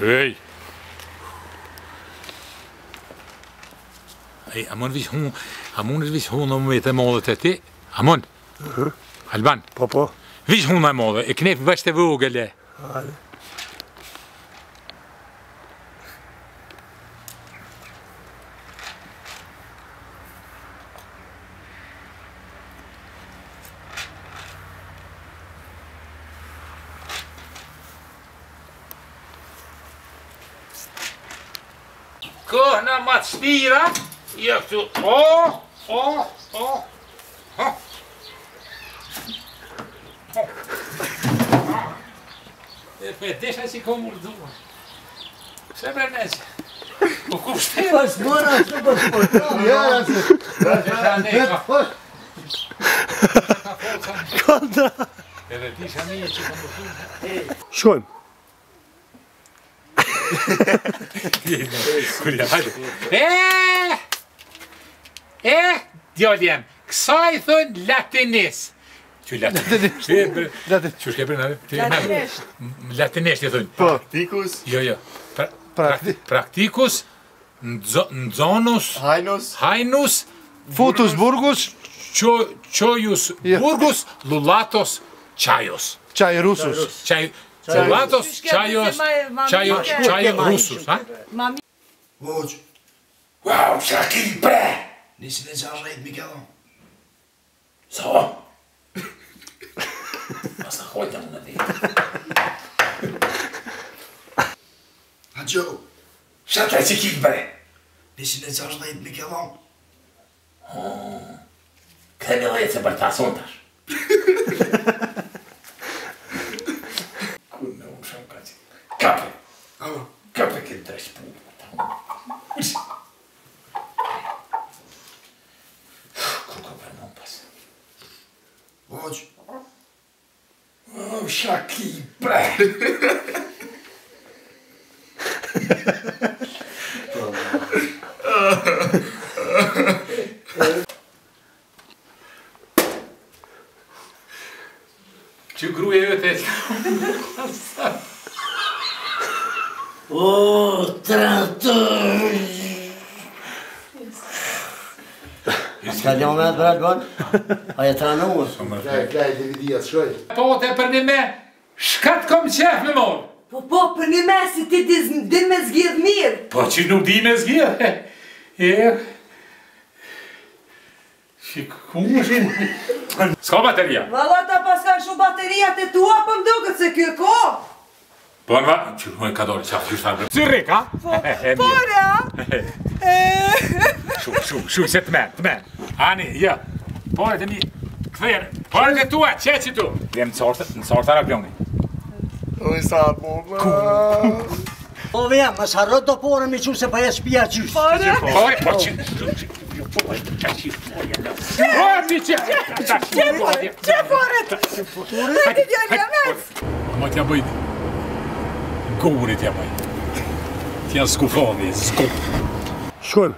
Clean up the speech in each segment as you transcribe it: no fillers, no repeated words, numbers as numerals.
Hej! Ej, a mund vish hun, a mund vish hun në me të madhe të ti? A mund? Alban? Po, po. Vish hun e madhe, e knep veç të vogël e. Hajde. Kohna ma të shtira, jo këtu, o, o, o, ho. Ho. E pe desha që kom urdhua. Pse bre neqë? Po ku pështe? Po s'mora ashtu po s'po. Ja, ja, se. Desha ne, ka, ka forca. Kontra. Edhe disha mirë që kom urdhua. Shkojmë. Kur jam, hajde. E! E, djali jem, kësaj thënë latinis. Që latinisht? Latinisht. Që shke për Latinisht. Latinisht i thënë. Po. Praktikus, Jo, jo. Pra, Prakti- Praktikus, nxonus, Hajnus, hajnus, Futus Burgus, Qojus Jo. Burgus, Lullatos, Qajos. Çaj Rusus. Çaj, Lullatos, Qysh ke Qajos, si ma- ma Çajo, mirë. Çajo Rusus, ha? Ma mirë. Hoq, Wow, qa ki bre? 160 mi kelo. So? Mas në hojtë në di. Haxho, Qa të që ki bre? 160 mi kelo. Këtë me dhejtë se për ta son tash. Ku në unë shumë ka që... Kape! Ama, Kape këtë drejsh punë. Ku ka për më pas? hoq, O, shaki bre! Që gruje jote O, traktor! S'ka lënë me atë për Alban? A e tranu? Klaj, klaj, DVD-a, shkoj. Po të për një me, shka të kom qef me morë? Po po, për një me si ti din me zgjidh mirë. Po që nuk di me zgjidh. E. Që ku është? S'ka bateria. Valla ta paskan shumë bateriat e tua, po më duket se kjo ko. Po në va, që më ka dorë, qa qysh tha bre? Zyrrik, ha? Po, E, po mirë. re, a? E. Shu, shu, shu, se të men, të men. Ani, jo. Poret e mi, kthejnë. Poret e tua, qe që tu. Jem në sortë, në sortë ara ploni. Oj sa po. Po vjen, mos harro do porën mi qu se po e shtëpia gjys. Po re. Po, po, që... Po, që Po, ti që... Qe pore, qe poret? Hajde djali jam ec. Ma t'ja bëj... Gurit t'ja bëj. T'ja zgufoni, zgup. Shkojmë.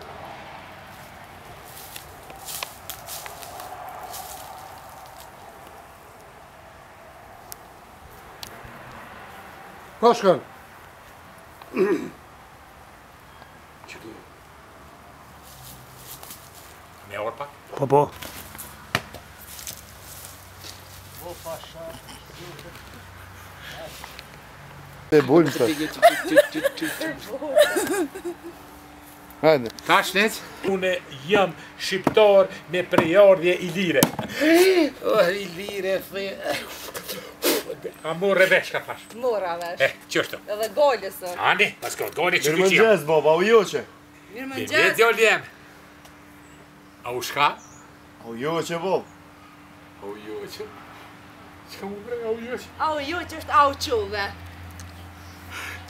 Po shkon. Me orë pak? Po, po. E bujmë të. Hajde. Tash nec, unë jam shqiptar me prejardhje ilire. Oh, ilire, the... A morre vesh, ka thash. Mora vesh. E, që është? Edhe golës. o. Ani, pas ka goli që Mirë kyqia. mëngjes, baba, u joqe. Mirë Mirë mëngjes. djali jem. A u shka? U joqe, bab. A u joqe. Çka mu bre, a u joqe? Au jo që është au quve.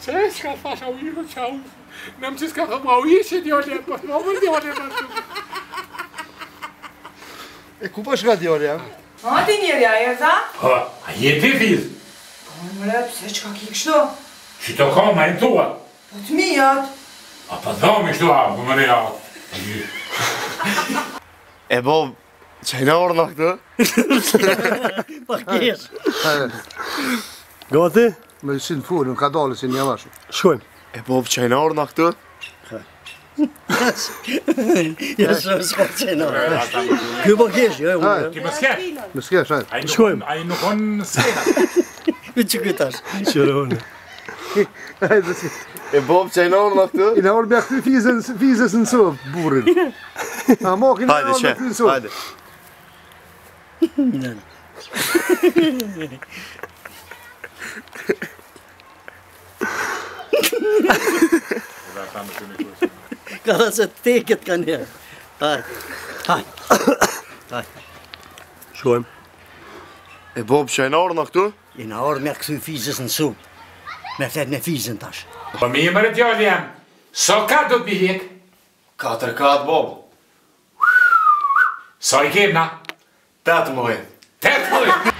Që s'ka thash, a u joqe, a u... Në më që s'ka thëmë, a u joqe djali jem, po s'ma më djali jem ashtu. E ku po shka djali, ja? A ti njeri, a erdha? Po, a je ti fiz? Po mre, pse çka ki kështu? Që të ka, ma e tua. Po të mijat. A pa dhami kështu, a, po më re, a... E bab, që i në orë në këtë? Pa kesh. Gati? Me si në furën, ka dalë si një avash. Shkojmë. E bobë që jena orë në këtë? Ja së s'ka qenë. Ky po kesh, jo, unë. Ti mos kesh. Mos kesh, hajde. Ai nuk Shkojmë. ai nuk on në skena. Ky që ky tash. Qërone. Hajde si. E bobë që jena orë në këtë? I na orë me kthy fizën, fizës në sobë, burrin. A mo kina Hajde, orë me që, kthy në sobë. hajde. Ka thënë se teket kanë herë. Hajde. Hajde. Hajde. Shkojmë. E bobë që jena orë në këtë? Jena orë me kthy fizës në supë. Me flet me fizën tash. Po mirë më djali jam. Sa ka do të mi hjek? 4 kat, bobë. Sa i kem na? 18. 18.